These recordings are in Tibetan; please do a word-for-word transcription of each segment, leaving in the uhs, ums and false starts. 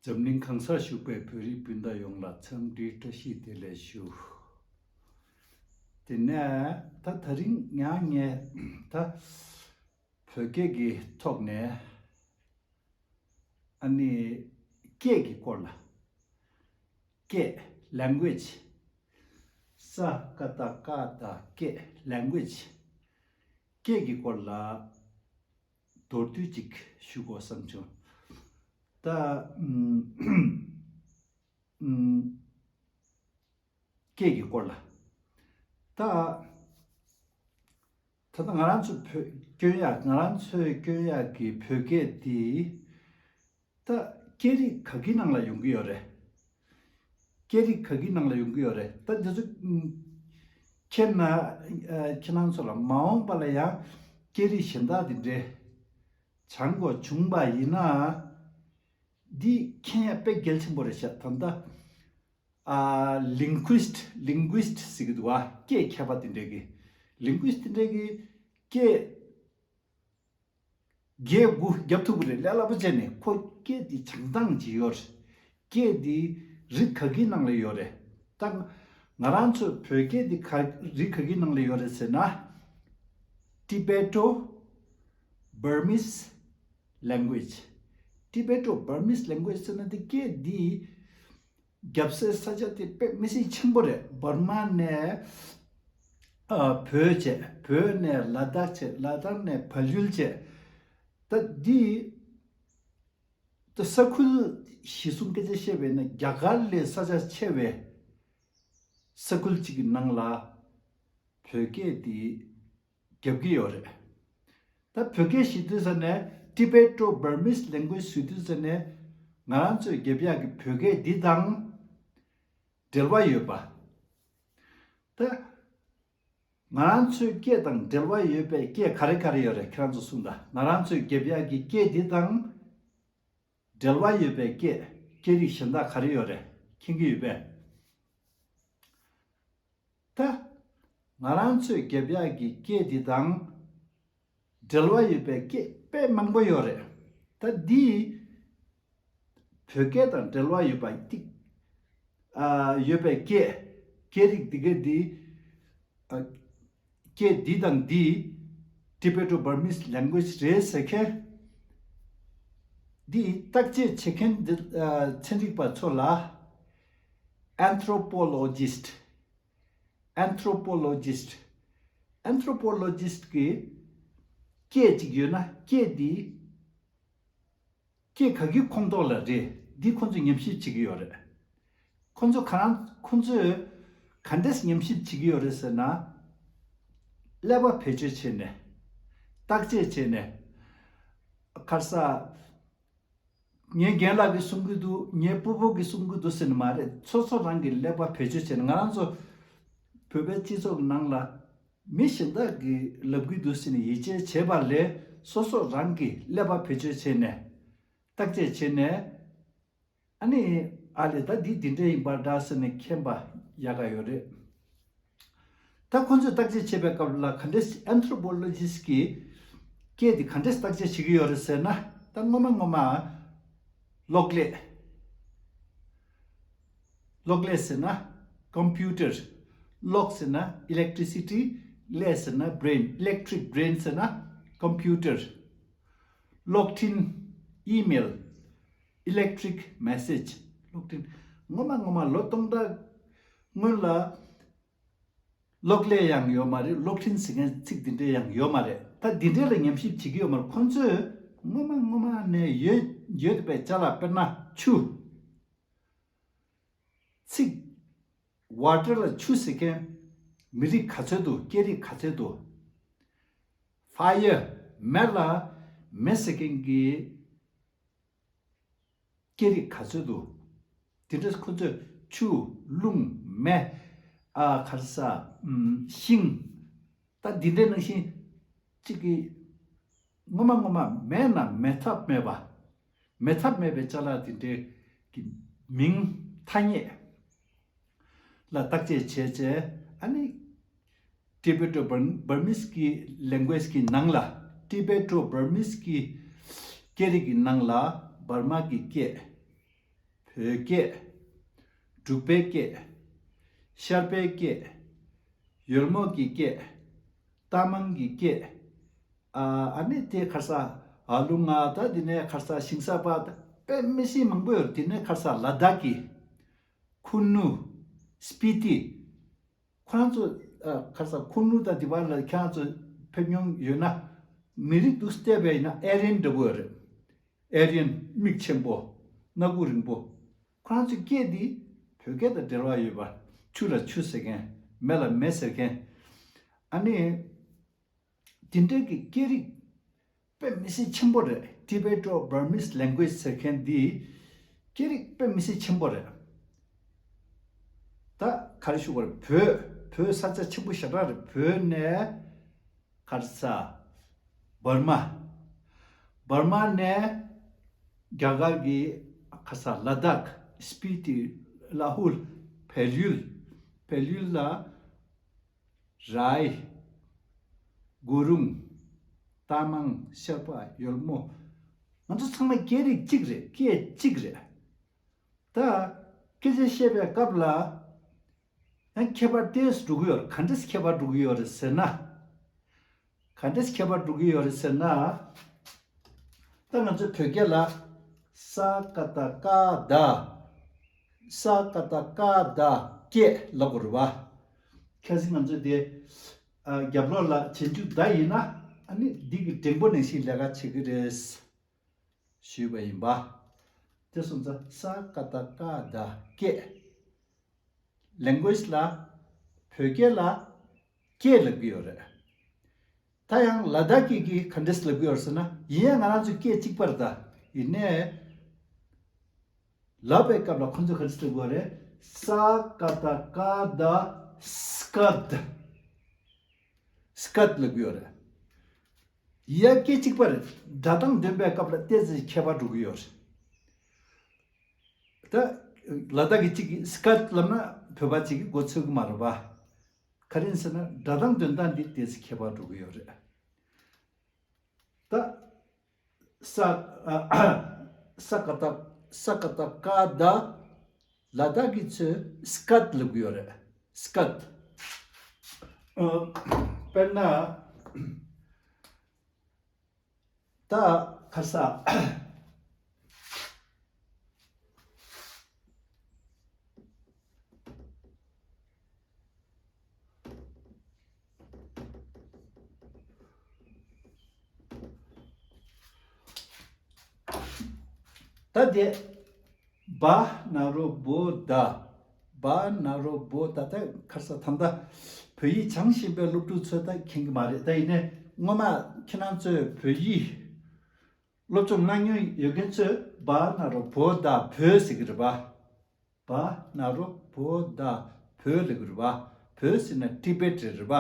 འཛམ་གླིང་གང་སར་བཞུགས་པའི་བོད་རིགས་སྤུན་ཟླ་ཡོངས་ལ་འཚམས་འདྲིའི་བཀྲ་ཤིས་བདེ་ལེགས་ཞུ། དེ་ནས་ད་ད་རིང་ཡང་ངས་ད་བོད་སྐད་ཀྱི་ཐོག་ནས་ཨ་ནི་སྐད་ཀྱི་སྐོར་ལ། སྐད། language། ས་ཀ་བཏགས་སྐད། language། སྐད་ཀྱི་སྐོར་ལ་མདོར་བསྡུས་ཅིག་ཞུ་དགོས་བསམ་བྱུང་། ད་ཨུམ་ཨུམ་སྐད་ཀྱི་སྐོར་ལ། ད་ད་ལྟ་ང་རང་ཚོ་བོད་སྐྱོན་ཡག་ང་རང་ཚོའི་སྐྱོན་ཡག་གི་བོད་སྐད་འདི། ད་སྐད་རིགས་ག་གི་ནང་ལ་ཡོང་གི་ཡོད་རེད། སྐད་རིགས་ག་གི་ནང་ལ་ཡོང་གི་ཡོད་རེད། ད་འདི་ཚོ་ཨུམ་མཁྱེན་ན། ཨ་ཁྱེད་རང་ཚོ་ལ་མ་འོངས་པ་ལ་ཡང་སྐད་རིགས་གཞན་དག་འདི་འདྲའི་སྦྱང་དགོས་བྱུང་པ་ཡིན་ན། འདི་མཁྱེན་ཡ་དཔེ་གལ་ཆེན་པོ་རེད་ཤག་ད་ལྟ་ཨ་linguist linguist ཟེར་གི་འདུག་བ། སྐད་མཁས་པ་དེ་འདྲས་ཀྱི་linguist དེ་འདྲས་ཀྱི་སྐད་བརྒྱད་དགུ་རྒྱབ་ཐུབ་ཀྱི་རེད། ལས་སླ་པོ་བྱས་ནས་ཁོ་སྐད་འདི་སྦྱང་སྟངས་ཅིག་ཡོད་རེད། སྐད་འདི་རིགས་ག་གི་ནང་ལ་ཡོད་རེད། ད་ང་རང་ཚོ་བོད་སྐད་འདི་ག་རིགས་ག་གི་ནང་ལ་ཡོད་རེད་ཟེར་ན། Tibeto Burmese language། Tibeto Burmese language ཟེར་ན་འདི་སྐད་འདི་རྒྱབ་སའི་ས་ཆ་དེ་དཔེ་མི་སྲིད་ཆེན་པོ་རེད། འབར་མ་ནས་ཨ་བོད་བྱས། བོད་ནས་ལ་དྭགས་བྱས། ལ་དྭགས་ནས་བལ་ཡུལ་བྱས། ད་འདི་ད་ས་ཁུལ་གཞི་བཟུང་སྐད་ཆ་བཤད་པས་ན་རྒྱ་གར་ལས་ས་ཆ་ཆེ་བའི་ས་ཁུལ་གཅིག་གི་ནང་ལ་བོད་སྐད་འདི་རྒྱབ་ཀྱི་ཡོད་རེད། ད་བོད་སྐད་ཞེས་དུས་ཙ་ནས་Tibeto Burmese language ཞེས་དུས་ཙ་ནས་ང་རང་ཚོས་རྒྱབ་ཡག་གི་བོད་སྐད་འདི་དང་འབྲེལ་བ་ཡོད་པ། ད་ང་རང་ཚོའི་སྐད་དང་འབྲེལ་བ་ཡོད་པའི་སྐད་ག་རེ་ག་རེ་ཡོད་རེད། ཁྱེད་རང་ཚོ་གསུངས་དང་། ང་རང་ཚོའི་རྒྱབ་ཡག་གི་སྐད་འདི་དང་འབྲེལ་བ་ཡོད་པའི་སྐད། སྐད་རིགས་གཞན་དག་ག་རེ་ཡོད་རེད། མཁྱེན་གྱི་ཡོད་པས། ད་ང་རང་ཚོའི་རྒྱབ་ཡག་གི་སྐད་འདི་དང་འབྲེལ་བ་ཡོད་པའི་སྐད་དཔེ་མང་པོ་ཡོད་རེད། ད་འདི་བོད་སྐད་དང་འབྲེལ་བ་ཡོད་པ་ཏིག་ཨ་ཡོད་པའི་སྐད། སྐད་རིགས་འདི་ག་འདི་ཨ་སྐད་འདི་དང་འདི་Tibeto Burmese language རེད་ཟེར་མཁན་འདི་བརྟག་དཔྱད་བྱེད་མཁན་འདི་ཨ་ཚན་རིག་པ་ཚོ་ལ་Anthropologist Anthropologist Anthropologist གི་སྐད་ཅིག་ཡོད་ན་སྐད་འདི་སྐད་ག་གི་ཁོངས་གཏོགས་ལ་རེད། འདི་ཁོང་ཚོས་ཉམས་ཞིབ་བྱེད་ཀྱི་ཡོད་རེད། ཁོང་ཚོ་ག་རང་ཁོང་ཚོས་ག་འདྲས་ཉམས་ཞིབ་བྱེད་ཀྱི་ཡོད་རེད་ཟེར་ན། ཀླད་པ་བེད་སྤྱོད་བྱས་ནས་བརྟག་དཔྱད་བྱས་ནས་ཁར་ས། ངའི་རྒན་ལགས་ཀྱིས་གསུང་གི་འདུག་ངའི་སྤོ་བོ་གིས་གསུང་གི་འདུག་ཟེར་ནས་མ་རེད། སོ་སོ་རང་གི་ཀླད་པ་བེད་སྤྱོད་བྱས་ནས། ང་རང་ཚོ་བོད་པའི་སྤྱི་ཚོགས་ཀྱི་ནང་ལ་མི་གཞན་དག་གིས་ལབ་གི་འདུག་ཟེར་ནས་ཡིད་ཆེས་བྱེད་པ་ལས་སོ་སོ་རང་གི་ཀླད་པ་བེད་སྤྱོད་བྱས་ནས་བརྟག་དཔྱད་བྱས་ནས། ཨ་ནི་ཨ་ལས་ད་འདི་འདི་འདྲ་ཡིན་པ་འདྲ་ཟེར་ནས་མཁྱེན་པ་ཡག་ག་ཡོད་རེད། ད་ཁོང་ཚོས་བརྟག་དཔྱད་བྱེད་པའི་སྐབས་ལ་ག་འདྲས་Anthropologist གིས་སྐད་འདི་ག་འདྲས་བརྟག་དཔྱད་བྱེད་ཀྱི་ཡོད་རེད་ཟེར་ན། ད་སྔོན་མ་སྔོན་མ་གློག་ཀླད། གློག་ཀླད་ཟེར་ན་Computer། གློག་ཟེར་ན་Electricity། ཀླད་ཟེར་ན་Brain། Electric Brain ཟེར་ན་Computer། གློག་འཕྲིན། Email། Electric Message། གློག་འཕྲིན། སྔོན་མ་སྔོན་མ་ལོ་སྟོང་ཕྲག་སྔོན་ལ་གློག་ཀླད་ཡང་ཡོད་མ་རེད། གློག་འཕྲིན་ཟེར་མཁན་ཚིག་འདི་འདྲ་ཡང་ཡོད་མ་རེད། ད་འདི་འདྲ་ལ་ཉམས་ཞིབ་བྱེད་ཀྱི་ཡོད་མ་རེད། ཁོང་ཚོས་སྔོན་མ་སྔོན་མ་ནས་ཡོད་ཡོད་པའི་ཅ་ལག་དཔེར་ན་ཆུ། ཚིག Water ལ་ཆུ་ཟེར་མཁན་མི་རིགས་ག་ཚོད་འདུག་སྐད་རིགས་ག་ཚོད་འདུག Fire མེ་ལ་མེ་ཟེར་མཁན་གྱི་སྐད་རིགས་ག་ཚོད་འདུག་དེ་འདྲ་ཁོ་ཚོས་ཆུ། རླུང་། མེ། ཨ་ག་རེ་ཟ། ཨམ་ཤིང་། ད་འདི་འདྲའི་ནང་བཞིན་གཅིག་གི་སྔོན་མ་སྔོན་མ་མེད་ན་མེད་ཐབས་མེད་པ། མེད་ཐབས་མེད་པའི་ཅ་ལག་དེ་འདྲའི་གི་མིང་ཐ་སྙད་ལ་བརྟག་དཔྱད་བྱས་རྗེས། ཨ་ནི་Tibeto Burmese གི་language གི་ནང་ལ། Tibeto Burmese གི་སྐད་རིགས་ཀྱི་ནང་ལ་འབར་མ་གི་སྐད། བོད་སྐད། འབྲུག་པའི་སྐད། ཤར་པའི་སྐད། ཡོལ་མོ་གི་སྐད། རྟ་མང་གི་སྐད། ཨ་ཨ་ནི་དེ་ཁར་ས་ཧ་ལུང་ང་ད་དེ་ནས་ཁར་ས་ཞིང་ས་པ་ད་དཔེ་མི་སྲིད་མང་པོ་ཡོད། དེ་ནས་ཁར་ས་ལ་དྭགས་ཀྱི་ཁུ་ནུ། སྤི་ཏི། ཁོ་རང་ཚོ་ཨ་ཁར་ས་ཁུ་ནུ་དང་དེ་བར་ལ་ཁྱེད་རང་ཚོ་ཕེབས་མྱོང་ཡོད་ན། མི་རིགས་དུ་བལྟས་པ་ཡིན་ན་ཨེ་རི་ཡན་འདྲ་པོ་ཡོད་རེད། ཨེ་རི་ཡན་མིག་ཆེན་པོ། སྣ་ཁུག་རིང་པོ། ཁོ་རང་ཚོའི་སྐད་འདི་བོད་སྐད་དང་འབྲེལ་བ་ཡོད་པ། ཆུ་ལ་ཆུ་ཟེར་མཁན། མེ་ལ་མེ་ཟེར་མཁན། ཨ་ནི་དེ་འདྲའི་གི་སྐད་རིགས་དཔེ་མི་སྲིད་ཆེན་པོ་རེད། Tibeto-Burmese language ཟེར་མཁན་འདི་སྐད་རིགས་དཔེ་མི་སྲིད་ཆེན་པོ་རེད། ད་ག་རེ་ཞུ་དགོས་རེད། བོད་བོད་ས་ཆ་ཆེན་པོ་ཞེ་དྲག་རེད། བོད་ནས་ཁར་ས་འབར་མ། འབར་མ་ནས་རྒྱ་གར་གྱི་ཁར་ས་ལ་དྭགས། སྤི་ཏི། ལ་ཧུལ། བལ་ཡུལ། བལ་ཡུལ་ལ་རའི། གུ་རུང་། རྟ་མང་། ཤར་པ། ཡོལ་མོ། ང་ཚོ་ཚང་མ་སྐད་རིགས་གཅིག་རེད། སྐད་གཅིག་རེད། ད་སྐད་ཆ་བཤད་པའི་སྐབས་ལ་ཡང་ཁྱད་པར་ཏོག་ཙམ་འགྲོ་གི་ཡོད་རེད། ག་འདྲས་ཁྱད་པར་འགྲོ་གི་ཡོད་རེད་ཟེར་ན། ག་འདྲས་ཁྱད་པར་འགྲོ་གི་ཡོད་རེད་ཟེར་ན། ད་ང་ཚོའི་བོད་སྐད་ལ་ས་ཀ་བཏགས་སྐ་བརྡ། ས་ཀ་བཏགས་སྐ་བརྡ་སྐད་ལབ་དགོས་རེད་བ། ཁ་སང་ང་ཚོས་དེ་ཨ་རྒྱབ་ལོགས་ལ་རྗེས་འཇུག་བརྡ་ཡིན་ན། ཨ་ནི་འདི་གི་འགྲེང་བུ་ནང་བཞིན་ལས་ཀ་བྱེད་ཀྱི་རེད་ཞུས་པ་ཡིན་པ། དེ་སོང་ཙང་ས་ཀ་བཏགས་སྐ་བརྡ་སྐད། ལེང་གུ་ཨེཇ་ལ། བོད་སྐད་ལ་སྐད་ལབ་ཀྱི་ཡོད་རེད། ད་ཡང་ལ་དྭགས་སྐད་ཀྱིས་ག་འདྲས་ལབ་ཀྱི་ཡོད་རེད་ཟེར་ན། ཡིན་ཡང་ང་རང་ཚོའི་སྐད་གཅིག་པ་རེད་ད། ཡིན་ནའི་ལབ་པའི་སྐབས་ལ་ཁོ་ཚོས་ག་འདྲས་ལབ་ཀྱི་ཡོད་རེད། ས་ཀ་བཏགས་སྐ་བརྡ་སྐད། སྐད་ལབ་ཀྱི་ཡོད་རེད། ཡ་སྐད་གཅིག་པ་རེད། སྒྲ་གདངས་འདོན་པའི་སྐབས་ལ་ཏོག་ཙམ་ཁྱད་པར་འགྲོ་གི་ཡོད་རེད། ད་ལ་དྭགས་ཀྱི་གཅིག་གིས་སྐད་ལབ་ན་བོད་པ་གཅིག་གིས་མགོ་ཚོས་ཀྱི་མ་རེད་པ། ག་རེ་ཡིན་ཟེར་ན་སྒྲ་གདངས་འདོན་སྟངས་འདི་ཏོག་ཙམ་ཁྱད་པར་འགྲོ་གི་ཡོད་རེད། ད་ས་ཨ་ས་ཀ་བཏགས་ས་ཀ་བཏགས་སྐ་བརྡ། ལ་དྭགས་ཀྱི་ཚོས་སྐད་ལབ་ཀྱི་ཡོད་རེད། སྐད། ཨ་དཔེར་ན། ད་ཁ་ས། ད་དེ། བ་ན་རོ་བོ་ད། བ་ན་རོ་བོ་ད། ད་ཁར་ས་ད་ལྟ་བོད་ཡིག་སྦྱང་བཞིན་པའི་སློབ་ཕྲུག་ཚོས་ད་མཁྱེན་གྱི་མ་རེད། ད་ཡིན་ནའི་སྔོན་མ་ཁྱེད་རང་ཚོས་བོད་ཡིག་སློབ་སྦྱོང་གནང་མྱོང་ཡོད་མཁན་ཚོས་བ་ན་རོ་བོ་ད་བོད་ཟེར་གྱི་རེད་པ། བ་ན་རོ་བོ་ད་བོད་ལབ་ཀྱི་རེད་པ། བོད་ཟེར་ན་ཊི་བེཊ་རེད་པ།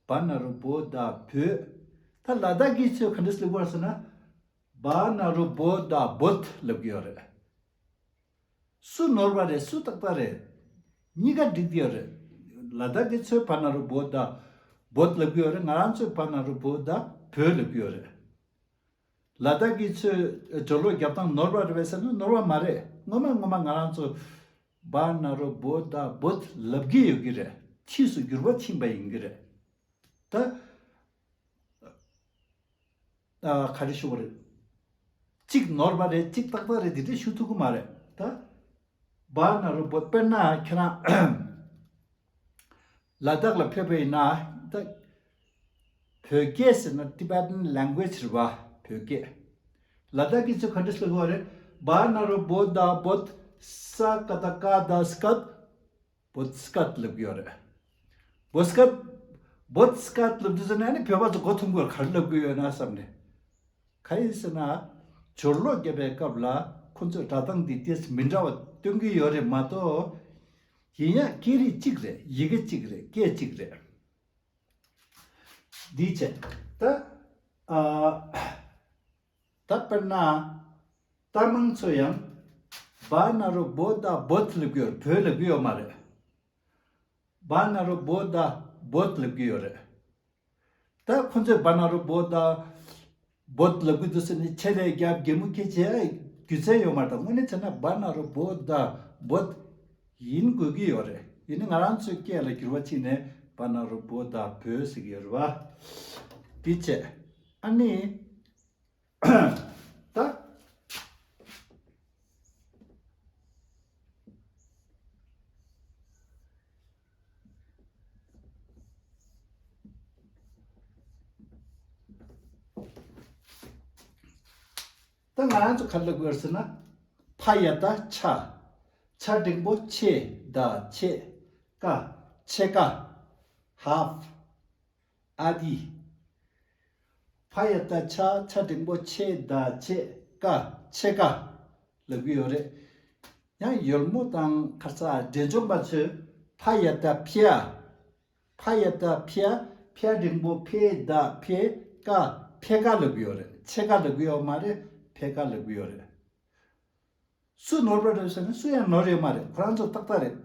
བ་ན་རོ་བོ་ད་བོད། ད་ལ་དྭགས་ཀྱི་ཚོས་ག་འདྲས་ལབ་ཀྱི་ཡོད་རེད་ཟེར་ན། བ་ན་རོ་བོ་ད་བོད་ལབ་ཀྱི་ཡོད་རེད། སུ་ནོར་བ་རེད། སུ་ཏག་ཏག་རེད། གཉིས་ཀ་འགྲིག་གི་ཡོད་རེད། ལ་དྭགས་ཀྱི་ཚོས་བ་ན་རོ་བོ་ད་བོད་ལབ་ཀྱི་ཡོད་རེད། ང་རང་ཚོས་བ་ན་རོ་བོ་ད་བོད་ལབ་ཀྱི་ཡོད་རེད། ལ་དྭགས་ཀྱི་ཚོས་སྦྱོར་ཀློག་རྒྱབ་སྟངས་ནོར་བ་རེད་པས་ཟེར་ན་ནོར་བ་མ་རེད། སྔོན་མ་སྔོན་མ་ང་རང་ཚོ་བ་ན་རོ་བོ་ད་བོད་ལབ་ཀྱི་ཡོད་ཀྱི་རེད། ཕྱིས་སུ་འགྱུར་བ་ཕྱིན་པ་ཡིན་གྱི་རེད། ད་ཨ་ག་རེ་ཞུ་བ་རེད། གཅིག་ནོར་བ་རེད། གཅིག་ཏག་ཏག་རེད། དེ་འདྲ་ཞུ་ཐུབ་ཀྱི་མ་རེད། ད་བ་ན་རོ་བོད། དཔེར་ན་ཁྱེད་རང་ལ་དྭགས་ལ་ཕེབས་པ་ཡིན་ན། ད་བོད་སྐད་ཟེར་ན་Tibetan language རེད་པ། བོད་སྐད། ལ་དྭགས་ཀྱི་ཚོས་ག་འདྲས་ལབ་ཀྱི་ཡོད་རེད། བ་ན་རོ་བོ་ད་བོད། ས་ཀ་བཏགས་སྐ་བརྡ་སྐད། བོད་སྐད་ལབ་ཀྱི་ཡོད་རེད། བོད་སྐད། བོད་སྐད་ལབ་དུས་ཙམ་ནས་ཨ་ནི་བོད་པ་ཚོ་མགོ་འཐོམ་གྱི་ཡོད། ག་རེ་ལབ་ཀྱི་ཡོད་ན་བསམ་ནས། ག་རེ་ཡིན་ཟེར་ན། སྦྱོར་ཀློག་རྒྱབ་པའི་སྐབས་ལ་ཁོ་ཚོས་སྒྲ་གདངས་འདི་ཏོག་ཙམ་མི་འདྲ་བ་སྟོན་གྱི་ཡོད་རེད་མ་གཏོགས། ཡིན་ཡང་སྐད་རིགས་གཅིག་རེད། ཡི་གེ་གཅིག་རེད། སྐད་གཅིག་རེད། འདི་བྱས། ད་ཨ། ད་དཔེར་ན། རྟ་མང་ཚོ་ཡང་བ་ན་རོ་བོ་ད་བོད་ལབ་ཀྱི་ཡོད། བོད་ལབ་ཀྱི་ཡོད་མ་རེད། བ་ན་རོ་བོ་ད་བོད་ལབ་ཀྱི་ཡོད་རེད། ད་ཁོ་ཚོས་བ་ན་རོ་བོ་ད་བོད་ལབ་ཀྱི་འདུག་ཟེར་ནས་ཆེད་ལས་རྒྱབ་གད་མོ་ཁྱེར་བྱས། རྒྱུ་མཚན་ཡོད་མ་རེད། ད་དངོས་གནས་བྱས་ན་བ་ན་རོ་བོ་ད་བོད་ཡིན་དགོས་ཀྱི་ཡོད་རེད། ཡིན་ནའི་ང་རང་ཚོའི་སྐད་ལ་འགྱུར་བ་ཕྱིན་ནས་བ་ན་རོ་བོ་ད་བོད་ཟེར་གྱི་ཡོད་རེད་བ། དེ་བྱས། ཨ་ནི། ད། ད་ང་རང་ཚོ་ག་རེ་ལབ་དགོས་ཟེར་ན། ཕ་ཡ་བཏགས་ཕྱ། ཕྱ་འགྲེང་བུ་ཕྱེ་ད་ཕྱེད་ཀ། ཕྱེད་ཀ། half། ཨ་དི། ཕ་ཡ་བཏགས་ཕྱ། ཕྱ་འགྲེང་བུ་ཕྱེ་ད་ཕྱེད་ཀ། ཕྱེད་ཀ་ལབ་ཀྱི་ཡོད་རེད། ཡང་ཡོལ་མོ་དང་ཁ་ས་འབྲས་ལྗོངས་པ་ཚོས་ཕ་ཡ་བཏགས་ཕི་ཡ། ཕ་ཡ་བཏགས་ཕི་ཡ། ཕི་ཡ་འགྲེང་བུ་ཕེ་ད་ཕེ་ཀ། ཕེ་ཀ་ལབ་ཀྱི་ཡོད་རེད། ཕྱེད་ཀ་ལབ་ཀྱི་ཡོད་མ་རེད། ཕེ་ཀ་ལབ་ཀྱི་ཡོད་རེད། སུ་ནོར་བ་རེད་ཟེར་ན་སུ་ཡང་ནོར་ཡོད་མ་རེད། ཁོ་རང་ཚོ་ཏག་ཏག་རེད།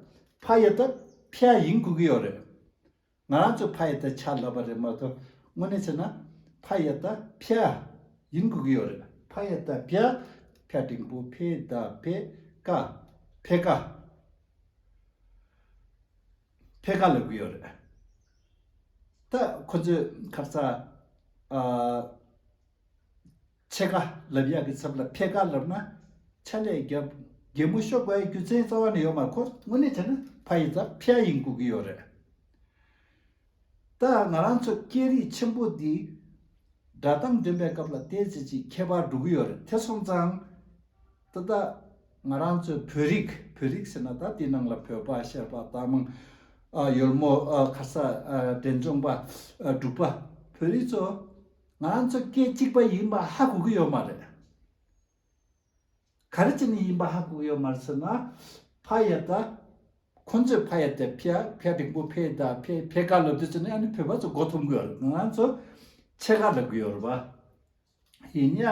ཕ་ཡ་བཏགས་ཕི་ཡ་ཡིན་དགོས་ཀྱི་ཡོད་རེད། ང་རང་ཚོ་ཕ་ཡ་བཏགས་ཕྱ་ལབ་པ་རེད་མ་གཏོགས། དངོས་གནས་བྱས་ན་ཕ་ཡ་བཏགས་ཕི་ཡ་ཡིན་དགོས་ཀྱི་ཡོད་རེད། ཕ་ཡ་བཏགས་ཕི་ཡ། ཕི་ཡ་འགྲེང་བུ་ཕེ་ད་ཕེ་ཀ། ཕེ་ཀ། ཕེ་ཀ་ལབ་ཀྱི་ཡོད་རེད། ད་ཁོ་ཚོས་ཁ་ས། ཨ། ཕྱེད་ཀ་ལབ་ཡག་གི་ཚབ་ལ་ཕེ་ཀ་ལབ་ན་ཕྱ་ལས་རྒྱབ་གད་མོ་ཤོར་དགོས་ཡག་རྒྱུ་མཚན་རྩ་བ་ནས་ཡོད་མ་རེད། ཁོ་དངོས་གནས་བྱས་ན་ཕ་ཡི་ཚབ་ཕི་ཡ་ཡིན་དགོས་ཀྱི་ཡོད་རེད། ད་ང་རང་ཚོ་སྐད་རིགས་ཆེན་པོ་འདི་སྒྲ་གདངས་འདོན་པའི་སྐབས་ལ་ཏོག་ཙམ་ཅིག་ཁྱད་པར་འགྲོ་གི་ཡོད་རེད། དེ་སོང་ཙང་ད་ལྟ་ང་རང་ཚོའི་བོད་རིགས། བོད་རིགས་ཟེར་ན་ད་དེའི་ནང་ལ་བོད་པ། ཤར་པ། རྟ་མང་། ཨ། ཡོལ་མོ། ཨ། ཁ་ས། ཨ། འབྲས་ལྗོངས་པ། ཨ། འབྲུག་པ། བོད་རིགས་ཚོ་ང་རང་ཚོ་སྐད་གཅིག་པ་ཡིན་པ་ཧ་གོ་གི་ཡོད་མ་རེད། ག་རེ་བྱས་ནས་ཡིན་པ་ཧ་གོ་གི་ཡོད་མ་རེད་ཟེར་ན། ཕ་ཡ་བཏགས། ཁོ་ཚོས་ཕ་ཡ་བཏགས་ཕི་ཡ། ཕི་ཡ་འགྲེང་བུ་ཕེ་ད་ཕེ། ཕེ་ཀ་ལབ་དུས་ཙམ་ནས་ཨ་ནི་བོད་པ་ཚོ་མགོ་འཐོམ་གི་ཡོད་རེད། ང་རང་ཚོ་ཕྱེད་ཀ་ལབ་གི་ཡོད་རེད་པ། ཡིན་ཡ།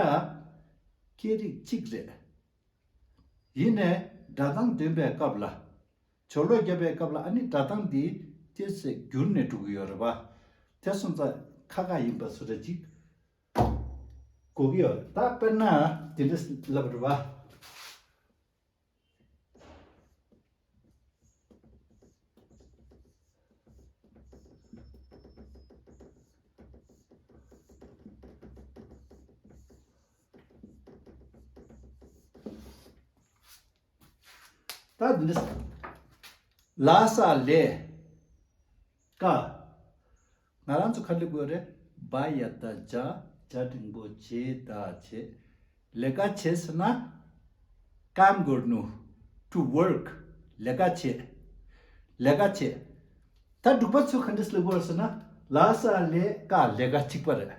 སྐད་རིགས་གཅིག་རེད། ཡིན་ནའི་སྒྲ་གདངས་འདོན་པའི་སྐབས་ལ། སྦྱོར་ཀློག་རྒྱབ་པའི་སྐབས་ལ་ཨ་ནི་སྒྲ་གདངས་འདི་ཏོག་ཙམ་འགྱུར་ནས་འགྲོ་གི་ཡོད་རེད་པ། དེ་སོང་ཙང་ཁ་ཁ་ཡིན་པ་བཟོ་འདྲ་ཅིག་གོ་གི་ཡོད་རེད། ད་དཔེར་ན་དེ་འདྲ་ལབ་རེད་པ། ད་འདི་འདྲ། ལ་ས་ལས། ཀ། ང་རང་ཚོ་ག་རེ་ལབ་དགོས་རེད། བ་ཡ་བཏགས་བྱ། བྱ་འགྲེང་བུ་བྱེད་ད་བྱེད། ལས་ཀ་བྱེད་ཟེར་ན། काम गर्नु। To work. ལས་ཀ་བྱེད། ལས་ཀ་བྱེད། ད་འབྲུག་པ་ཚོས་ག་འདྲས་ལབ་དགོས་ཟེར་ན། ལ་ས་ལས་ཀ། ལས་ཀ་གཅིག་པ་རེད།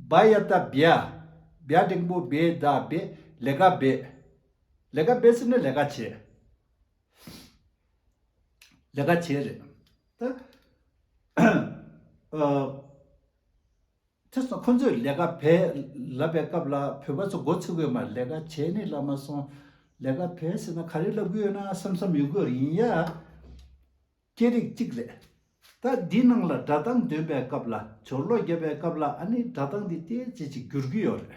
བ་ཡ་བཏགས་བྱ། བྱ་འགྲེང་བུ་བྱེད་ད་བྱེད། ལས་ཀ་བྱེད། ལས་ཀ་བྱེད་ཟེར་ན་ལས་ཀ་བྱེད། ལས་ཀ་བྱེད་རེད། ད། ཨ། དེ་སོང་ཁོ་ཚོས་ལས་ཀ་བྱེད་ལབ་པའི་སྐབས་ལ་བོད་པ་ཚོ་མགོ་ཚོས་ཀྱི་ཡོད་མ་རེད། ལས་ཀ་བྱེད་ནི་ལབ་མ་སོང་། ལས་ཀ་བྱེད་ཟེར་ན་ག་རེ་ལབ་ཀྱི་ཡོད་ན་བསམ་བསམ་ཡོང་གི་ཡོད་རེད། ཡིན་ཡ། སྐད་རིགས་གཅིག་རེད། ད་འདི་ནང་ལ་སྒྲ་གདངས་འདོན་པའི་སྐབས་ལ། སྦྱོར་ཀློག་རྒྱབ་པའི་སྐབས་ལ་ཨ་ནི་སྒྲ་གདངས་འདི་ཏོག་ཙམ་ཅིག་འགྱུར་གྱི་ཡོད་རེད།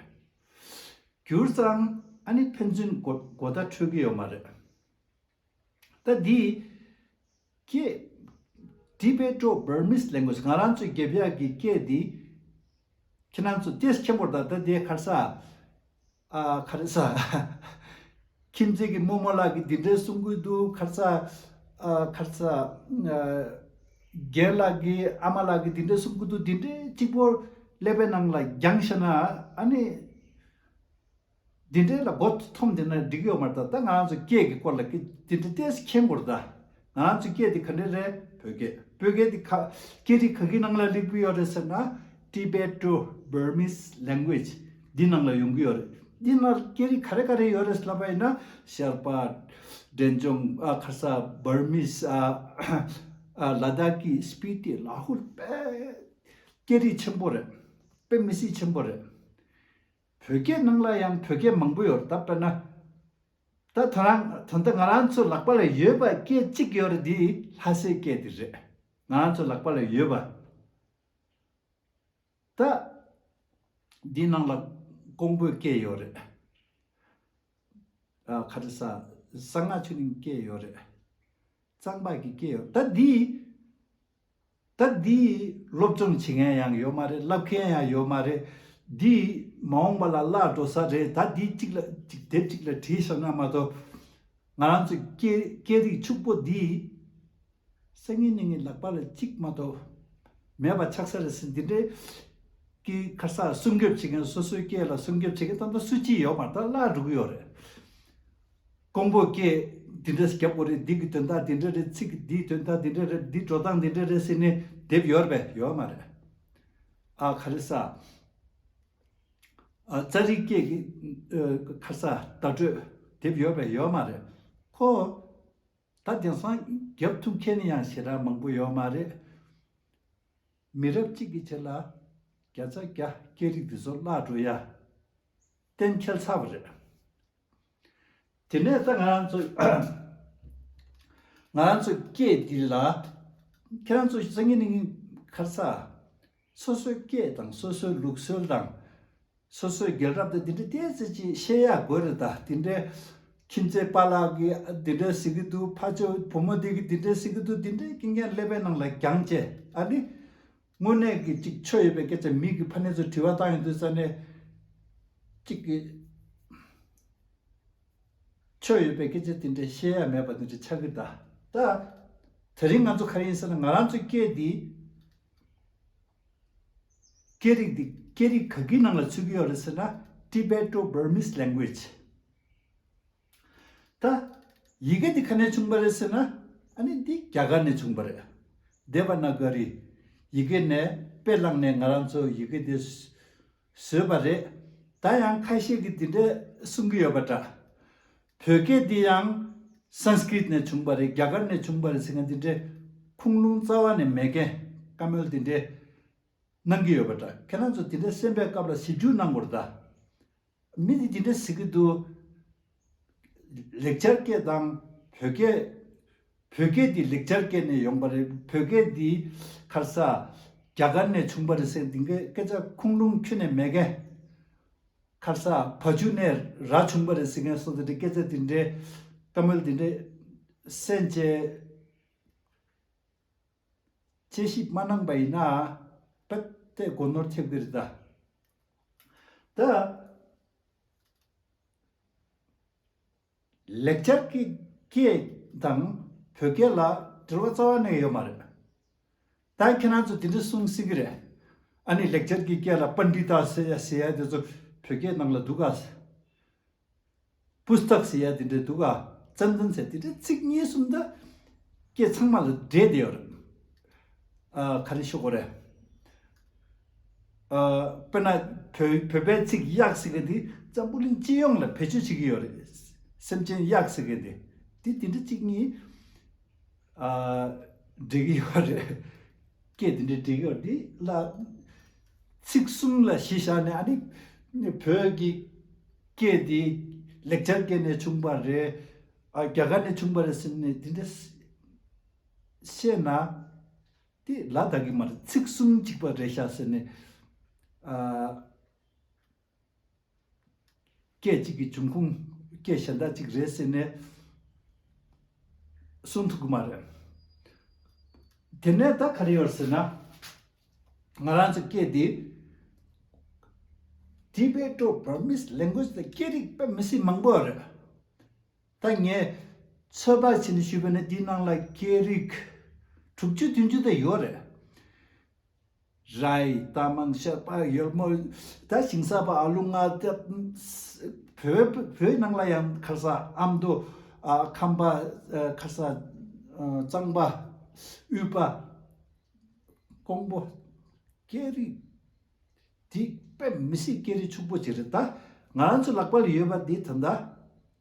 འགྱུར་ཙང་ཨ་ནི་ཕན་ཚུན་གོ་གོ་བརྡ་འཕྲོད་ཀྱི་ཡོད་མ་རེད། ད་འདི་སྐད། Tibeto-Burmese language. ང་རང་ཚོའི་རྒྱབ་ཡག་གི་སྐད་འདི། ཁྱེད་རང་ཚོ་ཏོག་ཙམ་མཁྱེན་པོ་རེད། ད་ད་དེ་ག་རེ་ཟ། ཨ། ག་རེ་ཟ། ཁྱིམ་མཚེས་ཀྱི་རྨོ་མོ་ལགས་ཀྱིས་འདི་འདྲས་གསུང་གི་འདུག་ག་རེ་ཟ། ཨ། ག་རེ་ཟ། ཨ། རྒན་ལགས་ཀྱིས། ཨ་མ་ལགས་ཀྱིས་འདི་འདྲས་གསུང་གི་འདུག་འདི་འདྲས་གཅིག་པོ་ཀླད་པའི་ནང་ལ་བརྒྱངས་བཞག་ན་ཨ་ནི། འདི་འདྲའི་ལ་མགོ་འཐོམས་བསྡད་ན་འགྲིག་གི་ཡོད་མ་རེད། ད་ད་ང་རང་ཚོ་སྐད་ཀྱི་སྐོར་ལ་སྐད་འདི་འདྲ་ཏོག་ཙམ་མཁྱེན་དགོས་རེད། ད་ང་རང་ཚོའི་སྐད་འདི་ག་འདྲ་རེད། བོད་སྐད། བོད་སྐད་འདི་ག་སྐད་རིགས་ག་གི་ནང་ལ་སླེབས་ཀྱི་ཡོད་རེད་ཟེར་ན། Tibeto-Burmese language འདི་ནང་ལ་ཡོང་གི་ཡོད་རེད། འདི་ནང་སྐད་རིགས་ག་རེ་ག་རེ་ཡོད་རེད་ལབ་པ་ཡིན་ན། ཤར་པ། འབྲས་ལྗོངས། ཨ། ཁ་ས། Burmese། ཨ། ཨ། ལ་དྭགས་ཀྱི་སྤི་ཏི། ལ་ཧུལ། དཔེ་སྐད་རིགས་ཆེན་པོ་རེད། དཔེ་མི་སྲིད་ཆེན་པོ་རེད། བོད་སྐད་ནང་ལ་ཡང་བོད་སྐད་མང་པོ་ཡོད་རེད། ད་དཔེར་ན། ད་ད་རང་ད་ལྟ་ང་རང་ཚོ་ལག་པ་ལ་ཡོད་པ་སྐད་གཅིག་ཡོད་རེད། འདི་ལྷ་སའི་སྐད་འདི་རེད། ང་རང་ཚོ་ལག་པ་ལ་ཡོད་པ། ད་འདི་ནང་ལ་ཀོང་པོའི་སྐད་ཡོད་རེད། ཨ་ག་རེ་ཟ། གསང་སྔགས་ཆོས་གླིང་སྐད་ཡོད་རེད། གཙང་པ་གི་སྐད་ཡོད། ད་འདི་ད་འདི་སློབ་སྦྱོང་བྱེད་མཁན་ཡང་ཡོད་མ་རེད། བསླབ་མཁན་ཡང་ཡོད་མ་རེད། འདི་མ་འོངས་པ་ལ་བརླག་འགྲོ་ས་རེད། ད་འདི་གཅིག་ལ་གཅིག་དེབ་གཅིག་ལ་བྲིས་བཞག་ན་མ་གཏོགས། ང་རང་ཚོའི་སྐད་སྐད་རིགས་ཕྱུག་པོ་འདི་སང་ཉིན་གནངས་ཉིན་ལག་པ་ལ་གཅིག་མ་གཏོགས་མེད་པ་ཆགས་ས་རེད་ཟེར། འདི་འདྲའི་གི་ཁ་སར་སྲུང་སྐྱོབ་བྱེད་མཁན། སོ་སོའི་སྐད་ལ་སྲུང་སྐྱོབ་བྱེད་མཁན་ད་ལྟ་སུ་གཅིག་ཡོད་མ་རེད། ད་བརླག་འགྲོ་གི་ཡོད་རེད། ཀོང་པོ་སྐད་འདི་འདྲ་རྒྱབ་དགོས་རེད། འདི་གི་དོན་དག་འདི་འདྲ་རེད། ཚིག་འདིའི་དོན་དག་འདི་འདྲ་རེད། འདི་འགྲོ་སྟངས་འདི་འདྲ་རེད་ཟེར་ནས་དེབ་ཡོད་རེད་པས། ཡོད་མ་རེད། ཨ་ག་རེ་ཟ། ཨ་ཙ་རི་སྐད་ཀྱི་ཨ་ག་རེ་ཟ། བརྡ་སྤྲོད་དེབ་ཡོད་པས། ཡོད་མ་རེད། ཁོ་ད་དེང་སང་རྒྱབ་ཐུབ་མཁན་ཡང་ཞེ་དྲག་མང་པོ་ཡོད་མ་རེད། མི་རབས་གཅིག་གི་ཆེད་ལ་བརྒྱ་ཆ་བརྒྱ་སྐད་རིགས་འདི་ཚོ་བརླག་འགྲོ་ཡ་གཏན་འཁེལ་ཚར་བ་རེད། དེ་ནས་ད་ང་རང་ཚོ་ང་རང་ཚོ་སྐད་འདི་ལ་ཁྱེད་རང་ཚོ་སང་ཉིན་གནངས་ཉིན་ག་རེ་ཟ། སོ་སོའི་སྐད་དང་སོ་སོའི་ལུགས་སྲོལ་དང་། སོ་སོའི་རྒྱལ་རབས་དང་འདི་འདྲ་ཏོག་ཙམ་ཅིག་ཤེས་ཡག་དགོས་རེད། ད་འདི་འདྲའི་ཁྱིམ་མཚེས་པཱ་ལགས་ཀྱིས་འདི་འདྲ་ཟེར་གྱི་འདུག་ཕ་ཆོས་བུ་མོ་འདི་གིས་འདི་འདྲ་ཟེར་གྱི་འདུག་འདི་འདྲའི་རྐྱེན་ངན་ཀླད་པའི་ནང་ལ་རྒྱང་བཅད། ཨ་ནི་དངོས་གནས་ཀྱི་ཅིག་ཆོས་ཡོད་པའི་སྐད་ཆ། མི་གི་ཕ་ནས་ཚོ་དྲི་བ་བཏང་ཡོང་དུས་ཙ་ནས་ཅིག་གི་ཆོས་ཡོད་པའི་སྐད་ཆ་འདི་འདྲ་བཤད་ཡ་མེད་པ་འདི་འདྲ་ཆགས་ཀྱི། ད་ད་དེ་རིང་ང་ཚོ་ག་རེ་ཡིན་ཟེར་ན། ང་རང་ཚོའི་སྐད་འདི་སྐད་རིགས་འདི་སྐད་རིགས་ག་གི་ནང་ལ་ཚུད་ཀྱི་ཡོད་རེད་ཟེར་ན། Tibeto-Burmese language། ད་ཡི་གེ་འདི་ག་ནས་བྱུང་བ་རེད་ཟེར་ན། ཨ་ནི་འདི་རྒྱ་གར་ནས་བྱུང་བ་རེད། དེ་བ་ན་ག་རི་ཡི་གེ་ནས་དཔེ་བླངས་ནས་ང་རང་ཚོ་ཡི་གེ་འདི་བཟོས་པ་རེད། ད་ཡང་ཁ་ཤས་ཀྱིས་འདི་འདྲ་གསུང་གི་ཡོད་པ་འདྲ། བོད་སྐད་འདི་ཡང་སཾ་སྐྲྀཏ་ནས་བྱུང་བ་རེད། རྒྱ་གར་ནས་བྱུང་བ་རེད་ཟེར་མཁན་འདི་འདྲའི་ཁུངས་ལུང་རྩ་བ་ནས་མེད་མཁན་བཀའ་མོལ་འདི་འདྲའི་གནང་གི་ཡོད་པ་འདྲ། ཁྱེད་རང་ཚོ་འདི་འདྲའི་གསན་པའི་སྐབས་ལ་ཞིབ་འཇུག་གནང་དགོས་རེད་ད། མི་འདི་འདི་འདྲ་ཟེར་གྱི་འདུག་ལེགས་སྦྱར་སྐད་དང་བོད་སྐད། བོད་སྐད་འདི་ལེགས་སྦྱར་སྐད་ནས་ཡོང་བ་རེད། བོད་སྐད་འདི་ག་རེ་ཟ། རྒྱ་གར་ནས་བྱུང་བ་རེད་ཟེར། འདི་འདྲའི་སྐད་ཆ་ཁུངས་ལུང་ཁྱོན་ནས་མེད་མཁན། ག་རེ་ཟ། བ་ཕྱུགས་ནས་ར་བྱུང་བ་རེད་ཟེར་མཁན་སོགས་འདི་འདྲའི་སྐད་ཆ་འདི་འདྲའི་བཀའ་མོལ་འདི་འདྲའི་གསན་བྱས། དཔྱད་ཞིབ་མ་གནང་པ་ཡིན་ན་རྦད་དེ་སྒོ་ནོར་ཐེབས་ཀྱི་རེད་ད། ད་ལེགས་སྦྱར་གྱི་སྐད་དང་བོད་སྐད་ལ་འབྲེལ་བ་རྩ་བ་ནས་ཡོད་མ་རེད། ད་ཁྱེད་རང་ཚོ་དེ་འདྲ་གསུང་སྲིད་ཀྱི་རེད། ཨ་ནི་ལེགས་སྦྱར་གྱི་སྐད་ལ་པཎྜི་ཏ་ཟེར་ཡ་ཟེར་ཡ་དེ་ཚོ་བོད་སྐད་ནང་ལ་འདུག་ག་པུ་སྟག་ཟེར་ཡ་དེ་འདྲ་འདུག་ག་ཙན་དན་ཟེར་དེ་འདྲ་ཚིག་གཉིས་གསུམ་ད་སྐད་ཚང་མ་ལ་འདྲེས་བསྡད་ཡོད་རེད། ཨ་ག་རེ་ཞུ་དགོས་རེད། ཨ་དཔེར་ན་བོད་བོད་པའི་ཚིག་གཡག་ཟེར་མཁན་དེ་འཛམ་བུ་གླིང་སྤྱི་ཡོངས་ལ་བེད་སྤྱོད་བྱེད་ཀྱི་ཡོད་རེད། སེམས་ཅན་གཡག་ཟེར་མཁན་དེ་དེ་དེ་འདྲ་གཅིག་གཉིས་ཨ་འགྲིག་གི་ཡོད་རེད། སྐད་དེ་འདྲ་འགྲིག་གི་ཡོད་རེད། དེ་ལ་ཚིག་གསུམ་ལ་གཞི་བཞག་ནས་ཨ་ནི་བོད་ཀྱི་སྐད་དེ་ལེགས་སྦྱར་སྐད་ནས་བྱུང་བ་རེད། ཨ་རྒྱ་གར་ནས་བྱུང་བ་རེད་ཟེར་ནས་དེ་འདྲ་བཤད་ན། དེ་ལ་ད་གི་མ་རེད། ཚིག་གསུམ་གཅིག་པ་རེད་ཤག་ཟེར་ནས་ཨ་སྐད་གཅིག་གི་འབྱུང་ཁུངས་སྐད་གཞན་དག་ཅིག་རེད་ཟེར་ནས་གསུང་ཐུབ་ཀྱི་མ་རེད། དེ་ནས་ད་ག་རེ་ཡོད་ཟེར་ན། ང་རང་ཚོ་སྐད་འདི་Tibeto-Burmese language ད་སྐད་རིགས་དཔེ་མི་སྲིད་མང་པོ་ཡོད་རེད། ད་ངས་ཚོད་དཔག་བྱས་ནས་ཞུས་པ་ན་འདིའི་ནང་ལ་སྐད་རིགས་དྲུག་ཅུ་བདུན་ཅུ་དེ་ཡོད་རེད། རའི་རྟ་མང་ཤ་པ་ཡོལ་མོ་ད་ཞིང་ས་པ་ཨ་ལུ་ང་ད་བོད་བོད་ནང་ལ་ཡང་ཁ་ས་ཨ་མདོ་ཨ་ཁམས་པ་ཨ་ཁ་ས་ཨ་གཙང་པ་དབུས་པ་ཀོང་པོ་སྐད་རིགས་འདི་དཔེ་མི་སྲིད་སྐད་རིགས་ཕྱུག་པོ་ཅིག་རེད། ད་ང་རང་ཚོ་ལག་པ་ལ་ཡོད་པ་འདི་ད་ལྟ་